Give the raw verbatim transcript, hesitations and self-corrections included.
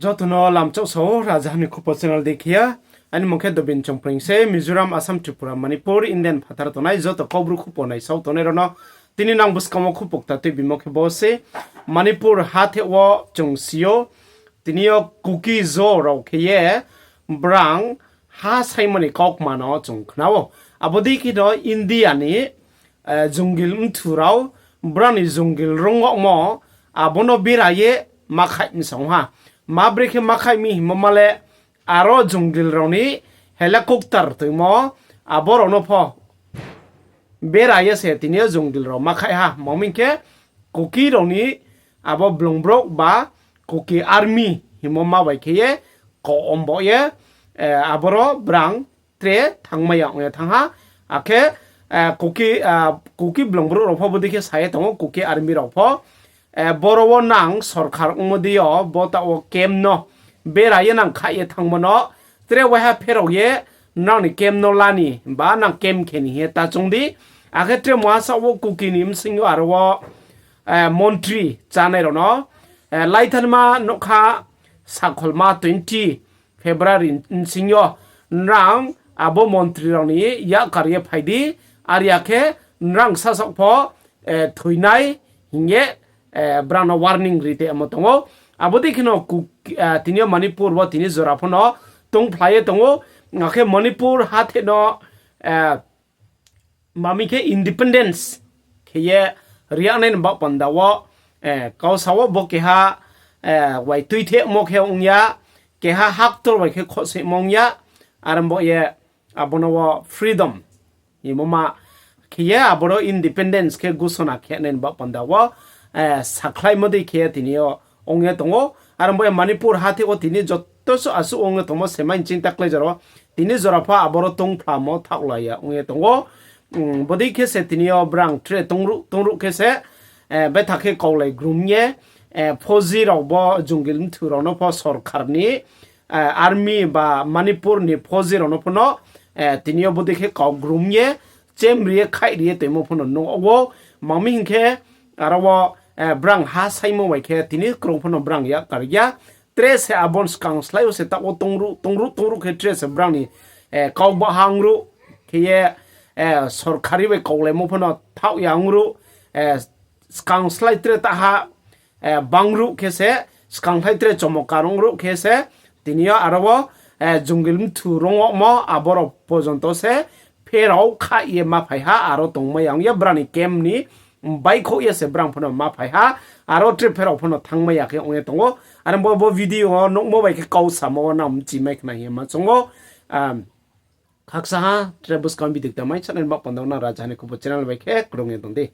Joto no lamchak sao, Rajaha ni Khupo channel dei khe ya. Aini mung khe Dobin Chongpreng se, Mizoram, Assam, Tripura, Manipur, Indian phathar tongnai joto Kaubru khupo naisao tongnai rao no tini nang buskang wo khupo kta tuibimo khe bo se, Manipur hatheh wo chung si ou, tini yo Kuki-Zo rao khe ye brang ha saimo ni kaukma no chung khna ou. Abo dei khe no India ni jongil mthu rao, brao ni jongil rungmo, abo no bera ye ma khaih mi sa ong ha. Ma brekhe ma khaih mi hingmo ma le, aro jongil rao ni helicopter toimo, abo rao no pho bera ye se tini yo jongil rao ma khaih ha. Mangmi khe Kuki rao ni abo blongbrouh ba Kuki army hingmo ma bai khe ye kom bo ye, aboro brang tre thanngmai ya ong ye thanng ha. Akhe Kuki blongbrouh rao pho bodei khe sa ye tong ou, Kuki army rao pho, boro wo nang sorkar ongmo dei yo, bo taoh wo camp no bera ye nang khaih ye thanngmo no, tre waiha pherao ye nrao ni camp no la ni ba nang camp khe ni hing ye ta choung di. Akhe tre muha saoh wo Kuki ni bsing yo aro wo montri chánai rao no laithanma nougkha, sakholma twenty February bsing yo nrang abo montri rao ni yakar ye phai di, are ya khe nrang sasaoh pho thoinai hing ye brao no warning ri tongmo tong ou. Abo dei khe no tini yo Manipur wo tini jora pho no tongphla ye tong ou. Akhe Manipur hatheh no mami khe independence khe ye ri yagnai ni baoh panda wo, kau sa wo bo keha wai tuithehmo khe ong ya, keha haktor bai khe khohsoimo ong ya, are bo ye abo no wo freedom hingmo ma khe ye aboro independence khe gusona khe nai ni baoh panda wo sakhlaimo dei khe tini yo ong ye tong ou. Are bo ye Manipur hatheh wo tini joto suh asuh ong ye tongmo se mai ching ta klái jora wo, tini jora pho aboro tongphlamo thaohlai ya ong ye tong ou. Bodei khe se tini yo brang tre tongruh tongruh khe se, betha khe kaulai grum ye, phoji rao bo jongil mthu rao no pho sorkar ni, army ba Manipur ni phoji rao no pho no, tini yo bodei khe kau grum ye, chemri ye khaihri ye toimo pho no nuh ou. Mangmi hing khe, aro wo brang ha saimo bai khe tini krung pho no brang yakar ya. Tre se abo ni skang slái wo se taoh wo tongruh tongruh tongruh khe tre se brang ni kau ba ha ongruh khe ye, sorkari bai kaulaimo pho no thaoh ya ongruh, skang slái tre taha bangruh khe se, skang slái tre chomokar ongruh khe se, tini yo aro wo jongil mthu rungmo abo rao porjonto se pherao khaih ye ma phai ha, aro tongmai ya ong ye brang ni camp ni baihkhouh ye se brang pho no ma phai ha, aro tre pherao pho no thanngmai ya khe ong ye tong ou. Are bo bo video wo nuhmo bai khe kau samo wo nang mchimai khna hing ye ma choung ou. Khaksa ha, tre buskang video kta mai channel baoh panda wo nang Rajaha ni Khupo channel bai khe krung ye tong di.